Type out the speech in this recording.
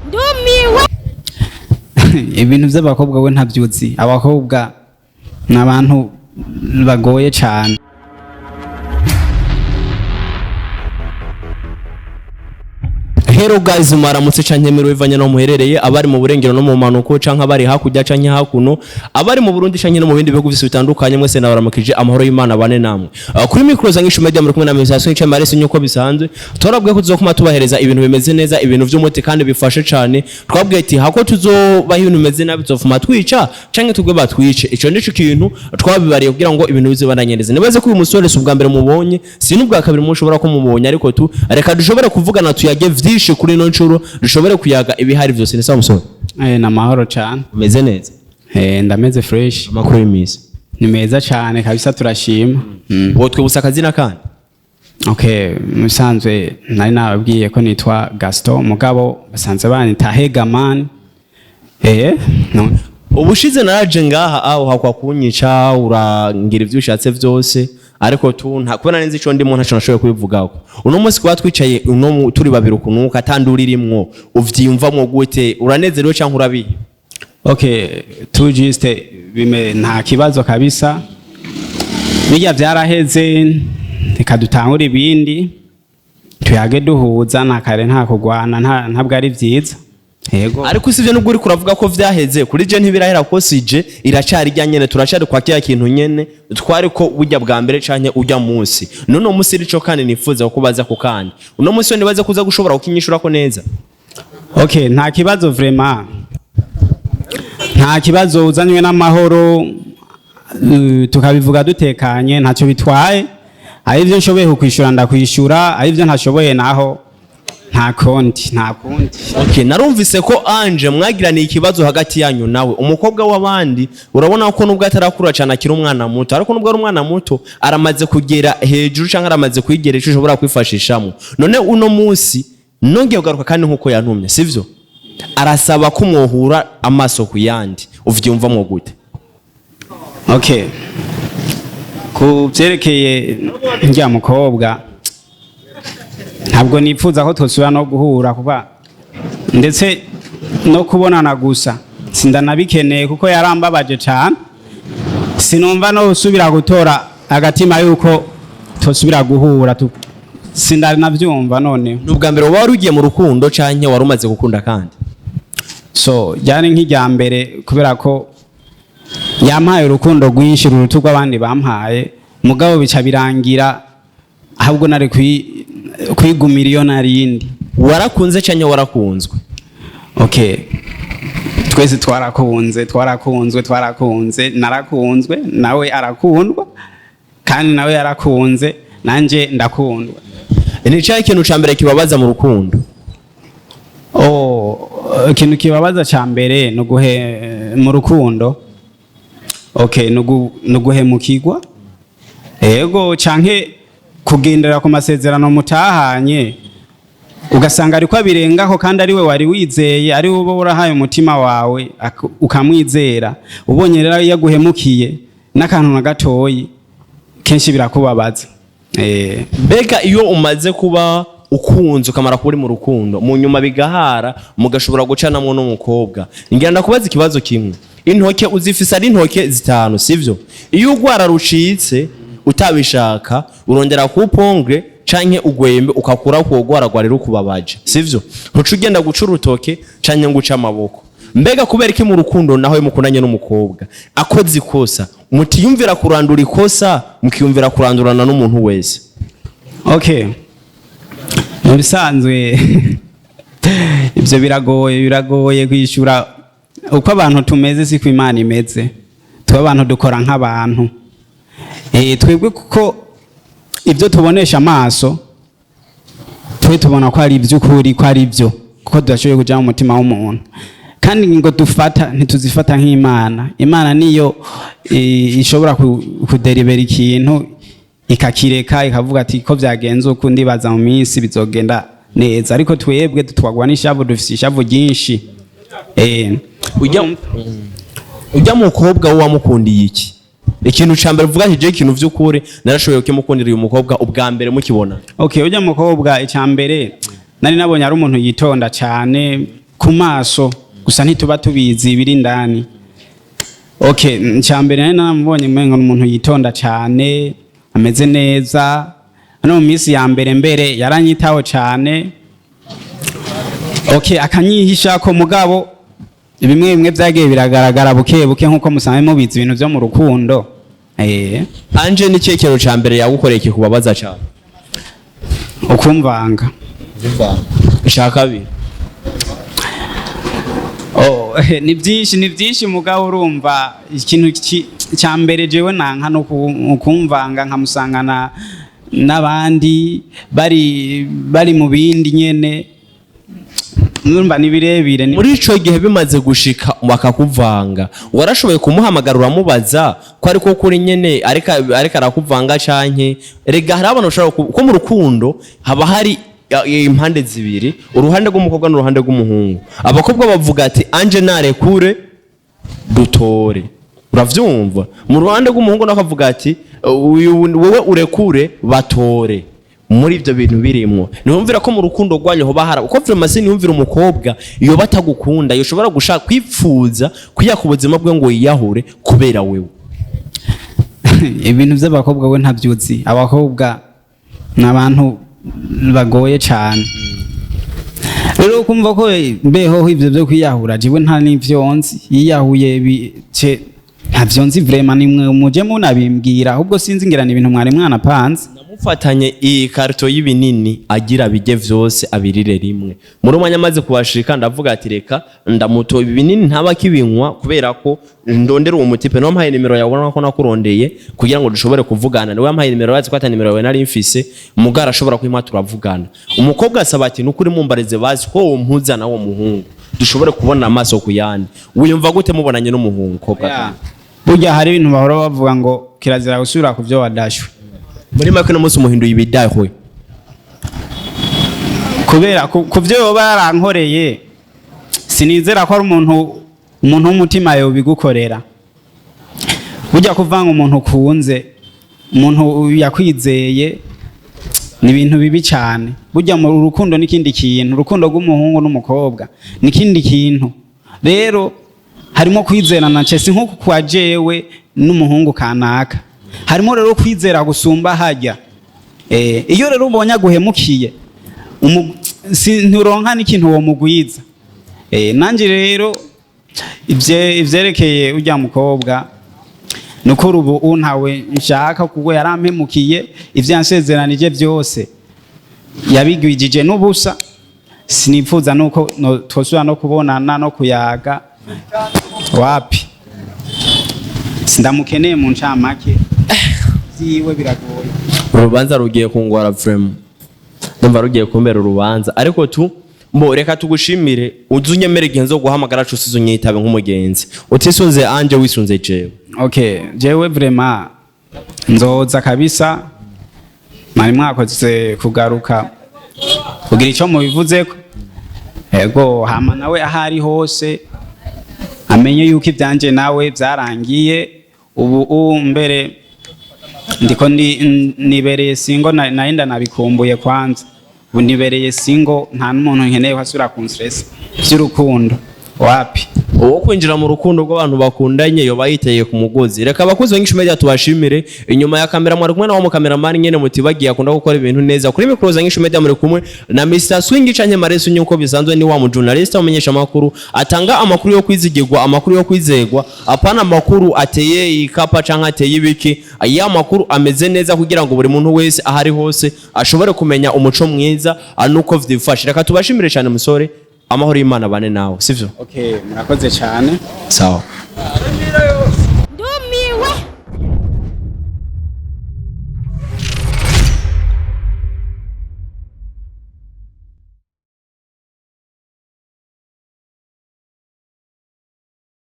Ndumiwe. Ibintu by'abakobwa we ntabyuzi. Abakobwa ni abantu bagoye cyane. Hello guys, mwaramutse canke mwiriwe bivanye no muherereye, abari mu burengero no mu manuko, canke abari hakurya canke hakuno, abari mu Burundi canke no mu bindi bihugu byose bitandukanye, mwese nabaramukije, amahoro y'Imana bane namwe. Kuri micro za Ngishu Media muri kumwe na Message Nce Marese. Nyuko bisanzwe twarabwiye ko tuzokuma tubahereza ibintu bimeze neza, ibintu vy'umuti kandi bifashe cane. Twabwiye ati hako tuzobaha ibintu bimeze nabi, tuzofuma twica canke tugwe batwice. Ico nico kintu twabibariye kugira ngo ibintu bizobandanye neza. Nibaze ko uyu musore si ubwa mbere mubonye, si n'ubwa kabiri mushobora kumubonye, ariko tu reka dushobore kuvugana, tuyage vyinshi kuri ino ncuro, dushobore kuyaga ibihari vyose. Ni sawa musore? Ni amahoro cyane. Umeze neza? Ndameze fresh. Amakuru y'imisi? Ni meza cyane kabisa, turashima. Wotwibutsa akazina kandi? Okay, musanzwe nari nababwiye ko nitwa Gaston, mugabo basanzwe banyita Hegaman. No. Ubushize naraje ngaha aho hakwa kunyica, urangira ivyo ushatse vyose, ariko tu nta kubona nzi ico ndimo, ntaco nashoboye kubivugaho. Uno munsi kuba twicaye uno turi babiri ukunuka atanduririmwo, uvyiyumvamwo gute? Uranezerewe canke urabiye? Okay, tu juste bime nta kibazo kabisa. Bijya byaraheze, reka dutangure ibindi, tuyage duhuza, nta kare, nta kugwana, ntabwo ari byiza. Yego. Ariko usivye nubwo uriko uravuga ko vyaheze, kuri je ntibirahera, ko sije iracari rya nyene, turacari kwa kiya kintu nyene twari ko burya bwa mbere canke urya munsi. None uno munsi rico kandi nifuza kubaza ku kandi uno munsi we nibaze kuza gushobora kukinyishurako neza. Okay, nta kibazo vraiment. Nta kibazo, uzanywe n'amahoro, tukabivuga dutekanye, ntacyo bitwaye. Ari ibyo nshoboye kukwishura ndakwishura, ari ibyo ntashoboye naho nta konti, nta kundi. Okay, narumvise ko Anje mwagiraniye ikibazo hagati yanyu nawe, umukobwa w'abandi. Urabona ko nubwo atarakura cyane akiri umwana muto, ariko nubwo ari umwana muto aramaze kugera hejuru cyangwa aramaze kwigera ico ushobora kwifashishamo. None uno munsi nongeye kugaruka kandi nkuko yantumye, sivyo? Arasaba ko mwohura amaso ku yandi. Uvyumvamwo gute? Okay. Ku byerekeye njya mukobwa, ntabwo nifuza ko twosubira no guhura, kuba ndetse no kubonana gusa sindanabikeneye, kuko yarambabaje cyane. Sinumva no gusubira gutora agatima yuko tosubira guhura, sindanabyumva noneho. Ni ubwa mbere wari ugiye mu rukundo canke wari umaze gukunda kandi? So ryari nk'irya mbere, kubera ko yampaye urukundo rwinshi ruruta urw'abandi bampaye, mugabo bica birangira ahubwo nari kwigumira iyo narindi. Warakunze canke warakunzwe? Okay, twese twarakunze, twarakunzwe, twarakunze, narakunzwe, nawe arakundwa, kandi nawe yarakunze, nanje ndakundwa. Ni cyahe ikintu ca mbere kibabaza mu rukundo? Oh, ikintu kibabaza ca mbere ni uguhe mu rukundo. Okay, ni uguhemukirwa. Yego, canke kugendera ku masezerano mutahanye, ugasanga ariko abirengaho kandi ari we wari wizeye, ari we uba warahaye umutima wawe, ukamwizera. Ubonye rero yaguhemukiye n'akantu na gatoyi, kenshi birakubabaza. Mbega iyo umaze kuba ukunze, ukamara kuba uri mu rukundo, mu nyuma bigahara, mugashobora gucanamwo n'umukobwa, ngira ndakubaza ikibazo kimwe: intoke uzifise ari intoke zitanu, sivyo? Iyo urwara rucitse utabishaka, urondera kupongre canke ugwembe ukakura ku rwara rwari rukubabaje, sivyo? Ntuca ugenda guca urutoke canke ngo uce amaboko. Mbega kubera iki mu rukundo naho iyo mukundanye n'umukobwa akoze ikosa mutiyumvira kurandura ikosa, mukiyumvira kurandurana n'umuntu wese? Okay, mu bisanzwe ibyo biragoye, biragoye kwishyura. Uko abantu tumeze siko Imana imeze. Tuba abantu dukora nk'abantu. Twebwe kuko ibyo tubonesha amaso, twe tubona ko ari iby'ukuri, ko ari byo, kuko tudashoboye kujya mu mutima w'umuntu. Kandi ngo dufata ntituzifata nk'Imana. Imana niyo ishobora kuderibera ikintu ikakireka, ikavuga ati ko byagenze uku, ndibaza mu minsi bizogenda neza. Ariko twebwe dutwagwa n'ishavu, dufite ishavu ryinshi. Ujya mukobwa we wamukundiye iki? Ikintu ca mbere uvuga ati je ikintu vy'ukuri narashoboye kukimukundira uyu mukobwa ubwa mbere mukibona. Okay, ujya mukobwa icya mbere nari nabonye ari umuntu yitonda cyane. Ku maso gusa ntituba tubizi ibiri indani. Okay, icya mbere nari namubonye umengo ni umuntu yitonda cyane, ameze neza. Hano mu minsi ya mbere yaranyitaho cyane, okay, akanyihisha ko, mugabo bimwe bimwe byagiye biragaragara buke buke, nkuko musanzwe mubizi ibintu byo mu rukundo. Anje ni ikihe kintu ca mbere yagukoreye kikubabaza cyane? Ukumvanga. Icya kabiri? Oh, ni byinshi, ni byinshi, mugabo urumva ikintu cya mbere jewe nanka no kumvanga, nkamusangana n'abandi bari mu bindi nyene, urumva ni birebire Muri ico gihe bimaze gushika bakakuvanga, warashoboye kumuhamagara uramubaza ko ariko kuri nyene ariko arakuvanga, canke rega hari abantu bashobora ko mu rukundo haba hari impande zibiri, uruhande rw'umukobwa n'uruhande rw'umuhungu. Abakobwa bavuga ati: "Anje narekure dutore." Uravyumva? Mu ruhande rw'umuhungu nawe akavuga ati: "Uyu wowe urekure batore." Muri ibyo bintu birimwo, niyumvira ko mu rukundo rwanyu hoba hari uko vraiment siniyumvira umukobwa iyo batagukunda yoshobora gushaka kwipfuza kwiyaka ubuzima bwe ngo yiyahure kubera wewe. Ibintu by'abakobwa we ntabyuzi. Abakobwa ni abantu bagoye cyane. Rero kumva ko mbeho ibyo byo kwiyahura, jewe nta n'ivyo nzi. Yiyahuye ntavyo nzi vraiment, nimwe muje munabimbwira. Ahubwo sinzi, ngira ni ibintu mwari mwanapanze. Namufatanye iyi karito y'ibinini agira bijye vyose abirire rimwe. Muri umwanya amaze kubashika, ndavuga ati: "Reka ndamuto ibi binini ntaba akibinywa," kubera ko ndondera uwo mutipe niwe wampaye nimero yawe. Ubona ko nakurondeye kugira ngo dushobore kuvugana, niwe wampaye nimero yawe, ko ata nimero yawe nari mfise. Mugara ashobora kwimpa turavugana. Umukobwa asaba ati: "Nukuri mumbarize bazi ko uwo mpuza na uwo muhungu dushobore kubona amaso ku yandi." Wiyumva gute mubonanye n'umuhungu kobwa? Ya. Burya hari ibintu bahora bavuga ngo kirazira gusubira ku byo wadashwe. Muri make uno munsi umuhinduye ibidahwe. Kubera ku byo yoba yarankoreye, sinizera ko ari umuntu w'umutima yobigukorera. Burya kuvanga umuntu ukunze, umuntu yakwizeye, ni ibintu bibi cyane. Burya mu rukundo n'ikindi kintu, urukundo rw'umuhungu n'umukobwa ni ikindi kintu. Rero harimo kwizerana cese nk'uku kwa jewe n'umuhungu kanaka, harimo rero kwizera gusumba hajya. Iyo rero ubonye aguhemukiye, nturonka n'ikintu uwo mugwiza. Nanjye rero ivyerekeye urya mukobwa, nukuri ubu ntawe nshaka, kuko yarampemukiye. Ivyo yansezeranije byose yabigwijije n'ubusa. Sinipfuza nuko twosubira no kubonana no kuyaga, wapi, sindamukeneye. Mu ncamake vyiwe biragoye. Urubanza rugiye kungwara vraiment, ndumva rugiye kumbera urubanza. Ariko tu mbo reka tugushimire, uze unyemere igihe nzo guhamagara cusize unyitabe nk'umugenzi, utisunze anje, wisunze jewe. Okay, jewe vraiment nzoza kabisa. Mwari mwakoze kugaruka kugira icyo mubivuzeko. Ego, hama nawe aho ari hose amenye yuko ibyanje nawe byarangiye. Ubu mbere ndiko nibereye single, nari ndanabikumbuye kwanza. Ubu nibereye single, nta n'umuntu nkeneye ko asubira kunstress by'urukundo, wapi. Uwo kwinjira mu rukundo rw'abantu bakundanye yoba yiteye ku mugozi. Reka abakozi ba English Media tubashimire. Inyuma ya kamera mwari kumwe na wa mukameramani nyene mutibagiye, akunda gukora ibintu neza. Kuri mikoro za English Media muri kumwe na Mr Swing canke Maresu, nyuko bisanzwe ni wa mu journalist umenyesha amakuru, atanga amakuru yo kwizigirwa, amakuru yo kwizegwa, apana amakuru ateye ikapa canke ateye ibiki, ya makuru ameze neza kugira ngo buri muntu wese ahari hose ashobore kumenya umuco mwiza nuko vyifashe. Reka tubashimire cyane musore, amahoro y'Imana bane nawe, sivyo? Okay, murakoze cyane. Sawa.